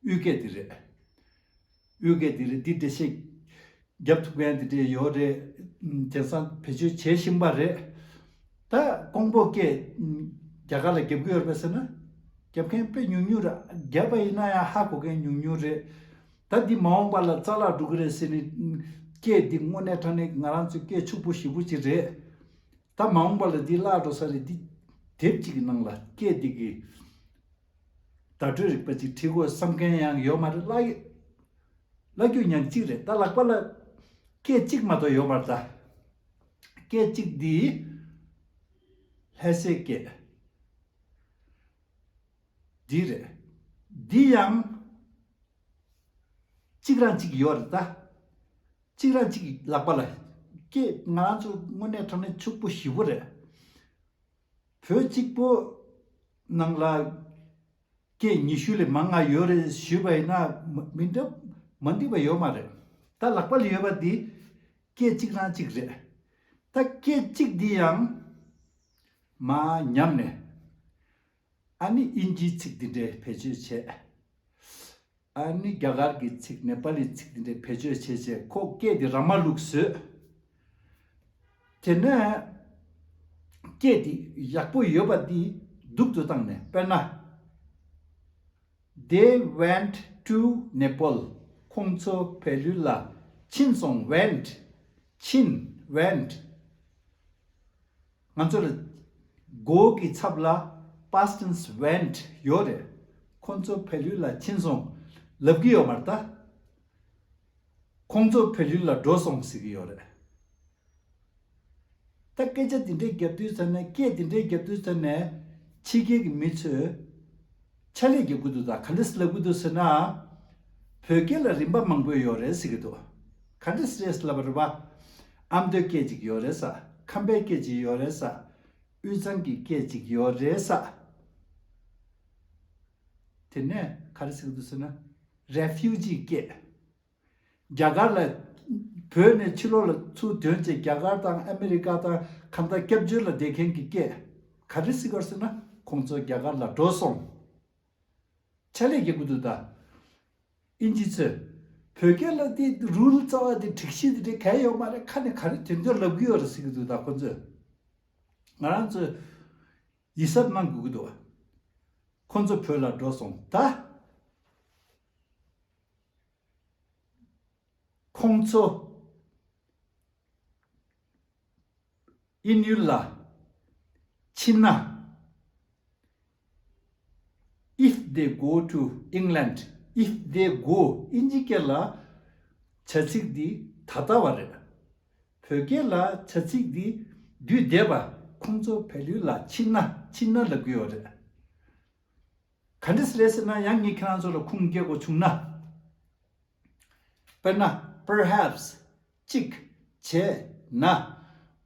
དབུས་སྐད་འདི་རེད། དབུས་སྐད་འདི་རེད། འདི་འགྲེལ་བཤད་རྒྱབ་ཐུབ་མཁན་འདི་འདྲས་ཡོད་རེད། དེང་སང་བེད་སྤྱོད་བྱེད་བཞིན་པ་རེད། ད་ཀོང་པོ་སྐད་རྒྱ་གར་ལ་རྒྱབ་ཀྱི་ཡོད་རེད་པས་ཟེར་ན། རྒྱབ་མཁན་དཔེ་ཉུང་ཉུང་རེད། རྒྱབ་པ་ཡིན་ན་ཡང་ཧ་གོ་མཁན་ཉུང་ཉུང་རེད། ད་འདི་མ་འོངས་པ་ལ་རྩ་བརླག་འགྲོ་གི་རེད་ཟེར་ནས་སྐད་འདི་དངོས་གནས་དྲང་གནས་ང་རང་ཚོའི་སྐད་ཕྱུག་པོ་ཞེ་པོ་ཅིག་རེད། ད་མ་འོངས་པ་ལ་འདི་བརླག་འགྲོ་ས་རེད། འདི་དེབ་ཅིག་གི་ནང་ལ་སྐད་འདི་གི་ བརྡ་སྤྲོད་རིག་པ་ཅིག་བྲིས་དགོས་བསམ་མཁན་ཡང་ཡོད་མ་རེད། ལབ་ཀྱི་ལབ་རྒྱུ་ཉག་གཅིག་རེད། ད་ལག་པ་ལ་སྐད་གཅིག་མ་གཏོགས་ཡོད་མ་རེད། ད་སྐད་གཅིག་འདི་ལྷ་སའི་སྐད་འདི་རེད། འདི་ཡང་གཅིག་རང་གཅིག་ཡོད་རེད། ད་གཅིག་རང་གཅིག་ལག་པ་ལ་སྐད། ང་རང་ཚོ་དངོས་གནས་དྲང་གནས་ཕྱུག་པོ་ཞེ་པོ་རེད། བོད་གཅིག་པོ་ནང་ལ་སྐད་ཉི་ཤུ་ལས་མང་ང་ཡོད་རེད་ཞུས་པ་ཡིན་ན་མ་མི་འགྲིག་མ་འགྲིག་པ་ཡོད་མ་རེད། ད་ལག་པ་ལ་ཡོད་པ་འདི་སྐད་གཅིག་རང་གཅིག་རེད། ད་སྐད་གཅིག་འདི་ཡང་མར་ཉམས་ནས། ཨ་ནི་དབྱིན་ཇིའི་ཚིག་འདི་འདྲའི་བེད་སྤྱོད་བྱས། ཨ་ནི་རྒྱ་གར་གྱི་ཚིག་ནེ་པ་ལིའི་ཚིག་འདི་འདྲའི་བེད་སྤྱོད་བྱས་བྱས་ཁོ་སྐད་འདི་ར་མ་ལུག་བཟོས། དེ་ནས་སྐད་འདི་ཡག་པོ་ཡོད་པ་འདི་སྡུག་ཏུ་བཏང་ནས། དཔེར་ན། They went to Nepal. ཁོང་ཚོ་བལ་ཡུལ་ལ་ཕྱིན་སོང་། Went. ཕྱིན། Went. ང་ཚོ་ལ་go གི་ཚབ་ལ་past tense went ཡོད་རེད། ཁོང་ཚོ་བལ་ཡུལ་ལ་ཕྱིན་སོང་ལབ་ཀྱི་ཡོད་མ་རེད། ད་ཁོང་ཚོ་བལ་ཡུལ་ལ་འགྲོ་སོང་ཟེར་གྱི་ཡོད་རེད། ད་སྐད་ཆ་དེ་འདྲའི་རྒྱབ་དུས་ཙམ་ནས། སྐད་དེ་འདྲའི་རྒྱབ་དུས་ཙམ་ནས་ཕྱི་རྒྱལ་གྱི་མི་ཚོས་ཕྱག་ལས་རྒྱབ་ཀྱི་འདུག་ད་ག་འདྲས་ལབ་ཀྱི་འདུག་ཟེར་ན། བོད་སྐད་ལ་རིམ་པ་མང་པོ་ཡོད་རེད་ཟེར་གྱི་འདུག་ག་འདྲས་རེད་ལབ་པ་རེད་པ། ཨ་མདོའི་སྐད་ཅིག་ཡོད་རེད་ས། ཁམས་པའི་སྐད་ཅིག་ཡོད་རེད་ས། དབུས་གཙང་གི་སྐད་ཅིག་ཡོད་རེད་ས། དེ་ནས་ག་རེ་ཟེར་གྱི་འདུག་ཟེར་ན། རེ་ཕིའུ་ཇིའི་སྐད། རྒྱ་གར་ལ། བོད་ནས་ཕྱི་ལོགས་ལ་ཚུར་ཐོན་བྱས་རྒྱ་གར་དང་ཨ་མི་རི་ཀ་དང་གང་ལྟར་སྐྱབས་བཅོལ་ལ་བསྡད་མཁན་གྱི་སྐད། ག་རེ་ཟེར་གྱི་ཡོད་ཟེར་ན། ཁོང་ཚོ་རྒྱ་གར་ལ་འགྲོ་སོང་། ཕྱག་ལས་རྒྱག་གི་འདུག་ད་དབྱིན་ཇི་ཚོས། བོད་སྐད་ལ་དེ་རུལ་རྩ་བ་དེ་སྒྲིག་གཞི་དེ་འདྲ་གང་ཡང་ཡོད་མ་རེད། ཁ་ནས་ག་རེ་དོན་དོན་ལབ་ཀྱི་ཡོད་རེད་ཟེར་གྱི་འདུག་ད་ཁོ་ཚོས། ང་རང་ཚོས་ཡིད་གཟབ་གནང་དགོས་ཀྱི་འདུག་ཁོ་ཚོ་བོད་ལ་འགྲོ་སོང་། ད་ཁོང་ཚོ་དབྱིན་ཡུལ་ལ་ཕྱིན་ན། If they go to England, if they go, དབྱིན་ཇི་སྐད་ལ་བྱ་ཚིག་འདི་ད་ལྟ་བ་རེད། བོད་སྐད་ལ་བྱ་ཚིག་འདི་དུས་འདས་པ། ཁོང་ཚོ་བལ་ཡུལ་ལ་ཕྱིན་ན། ཕྱིན་ན་ལབ་ཀྱི་ཡོད་རེད། ག་འདྲས་རེད་ཟེར་ན། ཡང་ངས་ཁྱེད་རང་ཚོ་ལ་ཁུངས་སྐྱེལ་དགོས་བྱུང་ན། དཔེར་ན། Perhaps. གཅིག་བྱས་ན།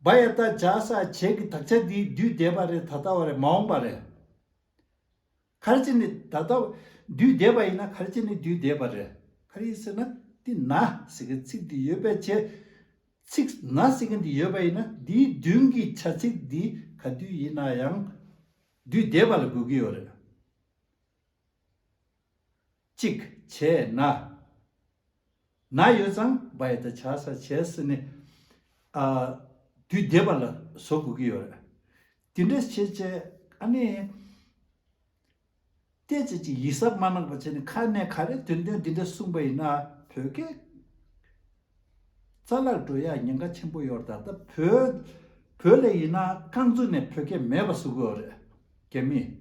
by the time བྱས་ཀྱི་དག་ཆ་འདི་དུས་འདས་པ་རེད། ད་ལྟ་བ་རེད། མ་འོངས་པ་རེད། ག་རེ་བྱས་ནས་ད་ལྟ་དུས་འདས་པ་ཡིན་ན། ག་རེ་བྱས་ནས་དུས་འདས་པ་རེད། ག་རེ་ཡིན་ཟེར་ན། འདི་ན་ཟེར་གྱི་ཚིག་འདི་ཡོད་པའི་ཕྱིར། ཚིག་ན་ཟེར་གྱི་འདི་ཡོད་པ་ཡིན་ན། འདིའི་མདུན་གྱི་བྱ་ཚིག་འདི་ག་དུས་ཡིན་ན་ཡང་དུས་འདས་པ་ལ་གོ་གི་ཡོད་རེད། གཅིག་བྱས་ན། ན་ཡོད་ཙང་བ་ཡ་ད་བྱ་ས་བྱས་ཟེར་ནས། ཨ། དུས་འདས་པ་ལ་བཟོ་དགོས་ཀྱི་ཡོད་རེད། དེ་འདྲ་བྱས་བྱས། ཨ་ནི། བལྟས་བྱས་ཅིག་ཡིད་གཟབ་མ་གནང་པ་བྱས་ནས། ཁ་ནས་ག་རེ་དོན་དོན་འདི་འདྲ་གསུངས་པ་ཡིན་ན། བོད་སྐད་རྩ་བརླག་འགྲོ་ཡ་ཉེན་ཁ་ཆེན་པོ་ཡོད་རེད། ད་ལྟ་བོད་བོད་ལ་ཡིན་ན་རྐང་བཙུགས་ནས་བོད་སྐད་མེད་པ་བཟོ་གི་ཡོད་རེད། རྒྱ་མིས།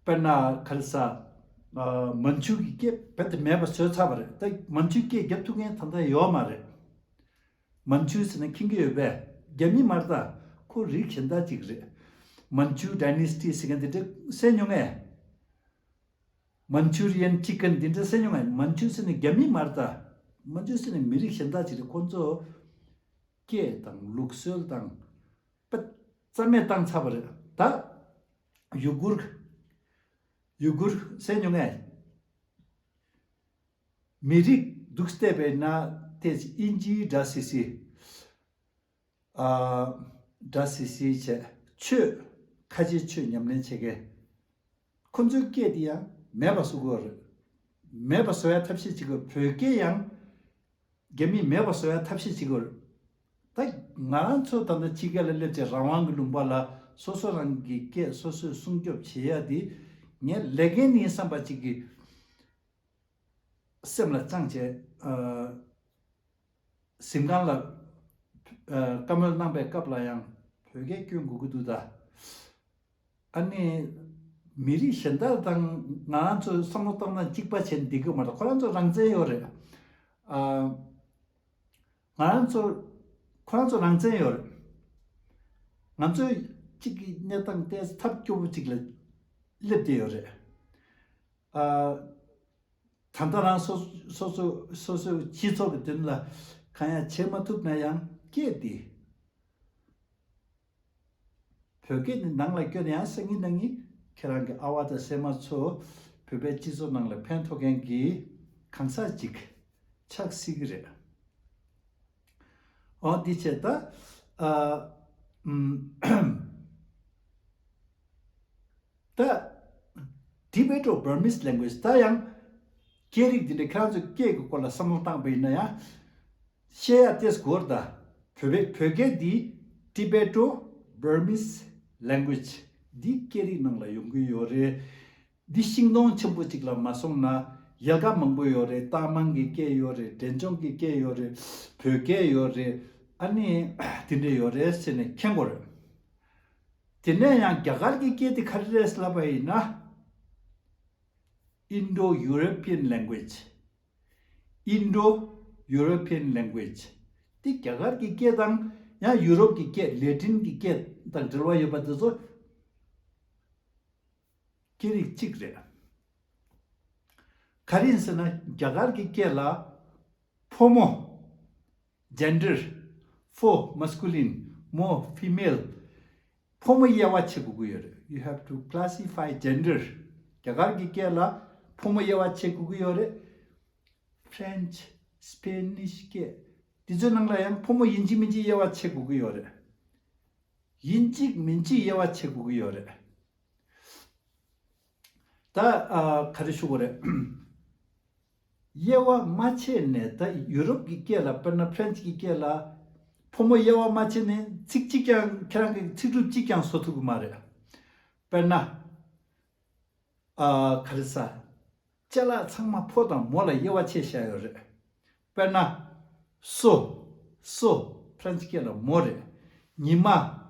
དཔེར་ན་ག་རེ་ཟ། ཨ། མན་ཇུ་གི་སྐད་རྦད་དེ་མེད་པ་བཟོས་ཚར་བ་རེད། ད་མན་ཇུའི་སྐད་རྒྱབ་ཐུབ་མཁན་ད་ལྟ་ཡོད་མ་རེད། མན་ཇུ་ཟེར་ན་མཁྱེན་གྱི་ཡོད་པས། རྒྱ་མི་མ་རེད། ད་ཁོ་རིགས་གཞན་དག་ཅིག་རེད། མན་ཇུ་ཌའི་ནེ་སི་ཊི་ཟེར་མཁན་དེ་འདྲ་གསན་མྱོང་ངས། མན་ཇུ་རི་ཡན་ཅི་ཀན་དེ་འདྲ་གསན་མྱོང་ངས། མན་ཇུ་ཟེར་ན་རྒྱ་མི་མ་རེད། ད་མན་ཇུ་ཟེར་ན་མི་རིགས་གཞན་དག་ཅིག་རེད། ཁོ་ཚོ་སྐད་དང་ལུགས་སྲོལ་དང་། པ། རྩ་མེད་བཏང་ཚར་བ་རེད། ད་ཡུ་གུར། ཡུ་གུར་གསན་མྱོང་ངས། མི་རིགས་འདུག་བལྟས་པས་ན། དེ་དབྱིན་ཇིའི་འདྲ་སི་སི། ཨ། འདྲ་སི་སི་བྱས། ཆོས། ཁ་ཆེའི་ཆོས་ཉམས་ལེན་བྱེད་མཁན། ཁོ་ཚོའི་སྐད་འདི་ཡང་མེད་པ་བཟོ་དགོས་རེད། མེད་པ་བཟོ་ཡ་ཐབས་ཤེས་བྱེད་དགོས། བོད་སྐད་ཡང་རྒྱ་མིས་མེད་པ་བཟོ་ཡ་ཐབས་ཤེས་བྱེད་དགོས་རེད། ད་ང་རང་ཚོ་ད་ལྟ་ཕྱི་རྒྱལ་ལ་སླེབས་བྱས་རང་དབང་གི་ལུང་པ་ལ་སོ་སོ་རང་གི་སྐད་སོ་སོས་སྲུང་སྐྱོབ་བྱེད་ཡ་འདི་ངས་ལས་འགན་ཡིན་བསམ་པ་ཅིག་གི་སེམས་ལ་བཅངས་བྱས། ཨ། གཟིམ་ཁང་ལ། ཨ། བཀའ་མོལ་གནང་པའི་སྐབས་ལ་ཡང་བོད་སྐད་སྐྱོན་དགོས་ཀྱི་འདུག་ད། ཨ་ནི། མི་རིགས་གཞན་དག་དང་ང་རང་ཚོ་བསམ་བློ་གཏོང་སྟངས་གཅིག་པ་བྱས་ནས་བསྡད་ཀྱི་མ་རེད། ཁོ་རང་ཚོ་རང་བཙན་ཡོད་རེད། ཨ། ང་རང་ཚོ་ཁོ་རང་ཚོ་རང་བཙན་ཡོད་རེད། ང་ཚོས་གཅིག་གི་གནས་སྟངས་ཏོག་ཙམ་ཐབས་སྐྱོ་པོ་གཅིག་ལ་སླེབས་བསྡད་ཡོད་རེད། ཨ། ད་ལྟ་རང་སོ་སོ་སོ་སོ་སོའི་སྤྱི་ཚོགས་ཀྱི་དོན་ལ་གང་ཡང་བྱེད་མ་ཐུབ་ན་ཡང་སྐད་འདི། བོད་སྐད་འདི་ནང་ལ་བསྐྱོན་ཡང་སང་ཉིན་གནངས་ཉིན་ཁྱེད་རང་གི་ཨ་བ་དང་སྲས་མ་ཚོ་བོད་པའི་སྤྱི་ཚོགས་ནང་ལ་ཕན་ཐོགས་མཁན་གྱི་གང་ཟག་ཅིག་ཆགས་སྲིད་ཀྱི་རེད། འོ་འདི་བྱས་ད། ཨ། ཨམ། ད། Tibeto-Burmese language ད་ཡང་སྐད་རིགས་འདི་འདྲ་ཁྱེད་རང་ཚོ་སྐད་ཀྱི་སྐོར་ལ་བསམ་བློ་བཏང་པ་ཡིན་ན་ཡང་བཤད་ཡ་ཏོག་ཙམ་དགོས་རེད་ད། བོད་པའི་བོད་སྐད་འདི་Tibeto-Burmese language འདི་སྐད་རིགས་ནང་ལ་ཡོང་གི་ཡོད་རེད། འདི་ཤིང་སྡོང་ཆེན་པོ་གཅིག་ལ་མ་སོང་ན་ཡལ་ག་མང་པོ་ཡོད་རེད། རྟ་མང་གི་སྐད་ཡོད་རེད། འབྲས་ལྗོངས་ཀྱི་སྐད་ཡོད་རེད། བོད་སྐད་ཡོད་རེད། ཨ་ནི་དེ་འདྲ་ཡོད་རེད་ཟེར་ནས་མཁྱེན་དགོས་རེད། དེ་ནས་ཡང་རྒྱ་གར་གྱི་སྐད་དེ་ག་རེ་རེད་ལབ་པ་ཡིན་ན། Indo-European language། Indo-European language། དེ་རྒྱ་གར་གྱི་སྐད་དང་ཡང་ཡུ་རོབ་ཀྱི་སྐད་ལེ་ཏིན་གྱི་སྐད་དང་འབྲེལ་བ་ཡོད་པ་དེ་ཚོ་སྐད་རིགས་གཅིག་རེད། ག་རེ་ཡིན་ཟེར་ན་རྒྱ་གར་གྱི་སྐད་ལ་ཕོ་མོ། Gender། Fo masculine, mo female། ཕོ་མོ་དབྱེ་བ་ཕྱེ་དགོས་ཀྱི་ཡོད་རེད། You have to classify gender། རྒྱ་གར་གྱི་སྐད་ལ་ཕོ་མོ་དབྱེ་བ་ཕྱེ་དགོས་ཀྱི་ཡོད་རེད། French། Spanish སྐད་འདི་ཚོའི་ནང་ལ་ཡང་ཕོ་མོ་ཡིན་གཅིག་མིན་གཅིག་དབྱེ་བ་ཕྱེ་དགོས་ཀྱི་ཡོད་རེད། ཡིན་གཅིག་མིན་གཅིག་དབྱེ་བ་ཕྱེ་དགོས་ཀྱི་ཡོད་རེད། ད་ཨ་ག་རེ་ཞུ་དགོས་རེད། དབྱེ་བ་མ་ཕྱེ་ནས་ད་ཡུ་རོབ་ཀྱི་སྐད་ལ་དཔེར་ན་ཕ་རན་སི་ཀྱི་སྐད་ལ་ཕོ་མོ་དབྱེ་བ་མ་ཕྱེ་ནས་ཚིག་གཅིག་ཀྱང་ཁྱེད་རང་གི་ཚིག་གྲུབ་གཅིག་ཀྱང་བཟོ་ཐུབ་ཀྱི་མ་རེད། དཔེར་ན། ཨ་ག་རེ་ཟ། ཅ་ལག་ཚང་མ་ཕོ་དང་མོ་ལ་དབྱེ་བ་ཕྱེ་བཞག་ཡོད་རེད། དཔེར་ན། སོ། སོ། ཕ་རན་སི་སྐད་ལ་མོ་རེད། ཉི་མ་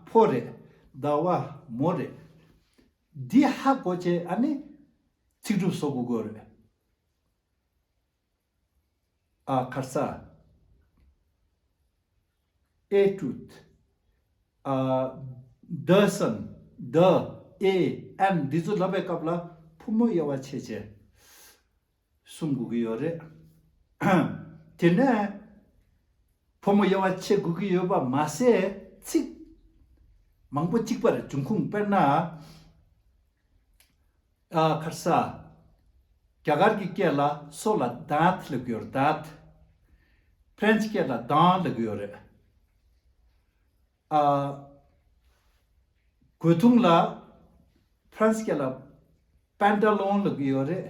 ཕོ་རེད། ཟླ་བ་མོ་རེད། འདི་ཧ་གོ་བྱས་ཨ་ནི་ཚིག་གྲུབ་བཟོ་དགོས་ཀྱི་ཡོད་རེད། ཨ་ག་རེ་ཟ། ཨེ་ཊུད། ཨ། ད་སན། ད། ཨེ། ཨན། འདི་ཚོ་ལབ་པའི་སྐབས་ལ་ཕོ་མོ་དབྱེ་བ་ཕྱེ་བྱས་གསུང་དགོས་ཀྱི་ཡོད་རེད། དེ་ནས་ཕོ་མོ་དབྱེ་བ་ཕྱེ་དགོས་ཀྱི་ཡོད་པ་མ་ཟད་ཚིག་མང་པོ་གཅིག་པ་རེད། འབྱུང་ཁུངས་དཔེར་ན། ཨ་ག་རེ་ཟ། རྒྱ་གར་གྱི་སྐད་ལ་སོ་ལ་that ལབ་ཀྱི་ཡོད་རེད། That། ཕ་རན་སི་སྐད་ལ་dans ལབ་ཀྱི་ཡོད་རེད། ཨ། གོས་ཐུང་ལ་ཕ་རན་སི་སྐད་ལ་pantalon ལབ་ཀྱི་ཡོད་རེད།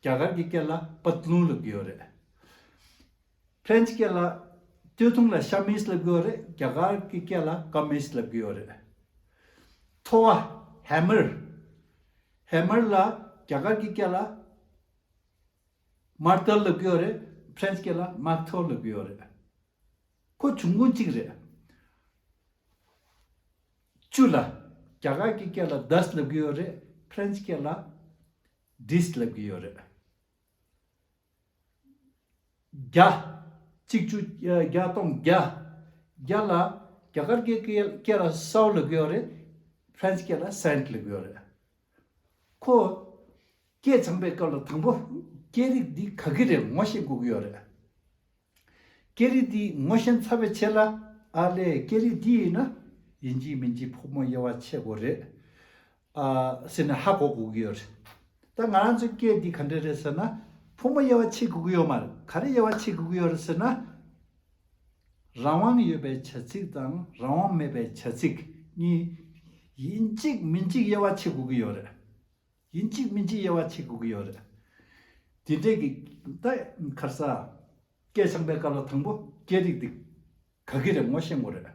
རྒྱ་གར་གྱི་སྐད་ལ་patloon ལབ་ཀྱི་ཡོད་རེད། ཕ་རན་སི་སྐད་ལ་སྟོད་ཐུང་ལ་chemise ལབ་ཀྱི་ཡོད་རེད། རྒྱ་གར་གྱི་སྐད་ལ་kameez ལབ་ཀྱི་ཡོད་རེད། ཐོ་བ། Hammer། Hammer ལ་རྒྱ་གར་གྱི་སྐད་ལ་marteau ལབ་ཀྱི་ཡོད་རེད། ཕ་རན་སི་སྐད་ལ་marteau ལབ་ཀྱི་ཡོད་རེད། ཁོ་འབྱུང་ཁུངས་གཅིག་རེད། བཅུ་ལ་རྒྱ་གར་གྱི་སྐད་ལ་das ལབ་ཀྱི་ཡོད་རེད། ཕ་རན་སི་སྐད་ལ་dix ལབ་ཀྱི་ཡོད་རེད། བརྒྱ། གཅིག་བཅུ་བརྒྱ་སྟོང་བརྒྱ། བརྒྱ་ལ་རྒྱ་གར་གྱི་སྐད་ལ་cent ལབ་ཀྱི་ཡོད་རེད། ཕ་རན་སི་སྐད་ལ་cent ལབ་ཀྱི་ཡོད་རེད། ཁོ་སྐད་སྦྱང་པའི་སྐབས་ལ་དང་པོ་སྐད་རིགས་འདི་ག་གི་རེད་ངོ་ཤེས་དགོས་ཀྱི་ཡོད་རེད། སྐད་རིགས་འདི་ངོ་ཤེས་ཚར་བའི་རྗེས་ལ་ཨ་ལས་སྐད་རིགས་འདི་ཡིན་ན་ཡིན་གཅིག་མིན་གཅིག་ཕོ་མོ་དབྱེ་བ་ཕྱེ་དགོས་རེད། ཨ་ཟེར་ནས་ཧ་གོ་དགོས་ཀྱི་ཡོད་རེད། ད་ང་རང་ཚོའི་སྐད་འདི་ག་འདྲ་རེད་ཟེར་ན་ཕོ་མོ་དབྱེ་བ་ཕྱེ་དགོས་ཀྱི་ཡོད་མ་རེད། ག་རེ་དབྱེ་བ་ཕྱེ་དགོས་ཀྱི་ཡོད་རེད་ཟེར་ན། རང་དབང་ཡོད་པའི་བྱ་ཚིག་དང་རང་དབང་མེད་པའི་བྱ་ཚིག་གཉིས་ཡིན་གཅིག་མིན་གཅིག་དབྱེ་བ་ཕྱེ་དགོས་ཀྱི་ཡོད་རེད། ཡིན་གཅིག་མིན་གཅིག་དབྱེ་བ་ཕྱེ་དགོས་ཀྱི་ཡོད་རེད། དེ་འདྲས་ཀྱི་ད་ག་རེ་ཟ། སྐད་སྦྱང་པའི་སྐབས་ལ་དང་པོ་སྐད་རིགས་འདི་ག་གི་རེད་ངོ་ཤེས་དགོས་རེད།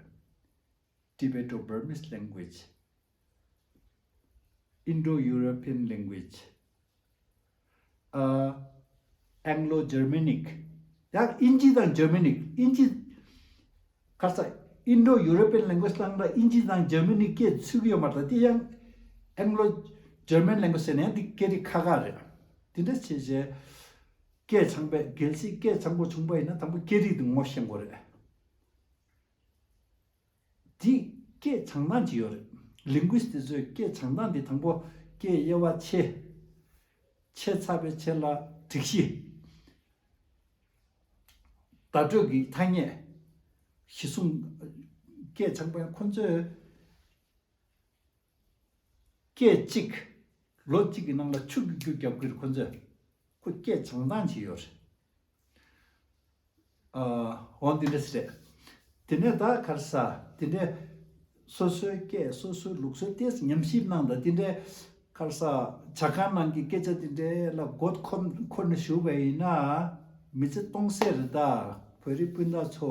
Tibeto-Burmese language, Indo-European language, uh, Anglo-Germanic. ཡང་དབྱིན་ཇི་དང་ཇར་མ་ནི། དབྱིན་ཇི། ག་རེ་ཟ། Indo-European language ལབ་ན་དབྱིན་ཇི་དང་ཇར་མ་ནི་སྐད་ཚུད་ཀྱི་ཡོད་མ་རེད། དེ་ཡང་Anglo- German language ཟེར་ན་ཡང་འདི་སྐད་རིགས་ཁག་ཁག་རེད། དེ་འདྲ་བྱས་བྱས་སྐད་ཚང་པས་གལ་སྲིད་སྐད་ཚང་པོ་བྱུང་པ་ཡིན་ན་དང་པོ་སྐད་རིགས་དེ་ངོ་ཤེས་དགོས་རེད། འདི་སྐད་བྱང་སྟངས་ཅིག་ཡོད་རེད། Linguist དེ་ཚོས་སྐད་བྱང་སྟངས་འདི་དང་པོ་སྐད་དབྱེ་བ་ཕྱེ། ཕྱེ་ཚར་བའི་རྗེས་ལ་སྒྲིག་གཞི། བརྡ་སྤྲོད་ཀྱི་ཐ་སྙད། གཞི་བཟུང་། སྐད་བྱང་པ་ཡང་ཁོ་ཚོས་སྐད་གཅིག་ལོ་གཅིག་གི་ནང་ལ་ཆུ་གི་རྒྱུ་རྒྱབ་ཀྱི་རེད། ཁོ་ཚོས་ཁོ་སྐད་བྱང་སྟངས་ཅིག་ཡོད་རེད། ཨ། འོ་འདི་འདྲ་ཞིག་རེད། དེ་ནས་ད་ག་རེ་ཟ། དེ་འདྲས་སོ་སོའི་སྐད་སོ་སོའི་ལུགས་སྲོལ་ཏོག་ཙམ་ཉམས་ཞིབ་གནང་དང་། དེ་འདྲས་ག་རེ་ཟ། ཇ་ཁང་ནང་གི་སྐད་ཆ་དེ་འདྲས་ལ་མགོ་འཁོར་འཁོར་ནས་བཞུགས་པ་ཡིན་ན། མི་ཚེ་སྟོང་ཟད་རེད་ད། བོད་རིགས་སྤུན་ཟླ་ཚོ།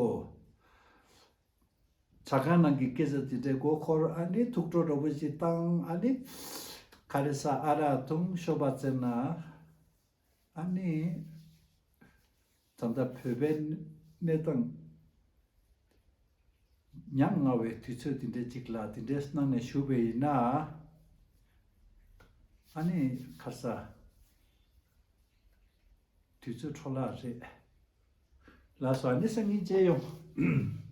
ཇ་ཁང་ནང་གི་སྐད་ཆ་དེ་འདྲས་མགོ་འཁོར། ཨ་ནི་ཐུགས་སྤྲོ་འདྲ་པོ་ཞིག་བཏང་། ཨ་ནི་ག་རེ་ཟ། ཨ་རག་འཐུང་ཤོ་སྦག་རྩེ་ན། ཨ་ནི་ད་ལྟ་བོད་པའི་གནས་སྟངས་ཉམ་ང་བའི་དུས་ཚོད་དེ་འདྲའི་ཅིག་ལ་དེ་འདྲའི་གནང་ནས་བཞུགས་པ་ཡིན་ན། ཨ་ནི་ག་རེ་ཟ། དུས་ཚོད་འཕྲོ་བརླག་རེད། ལགས་སོ། ཨ་ནི་སང་ཉིན་མཇལ་ཡོང་།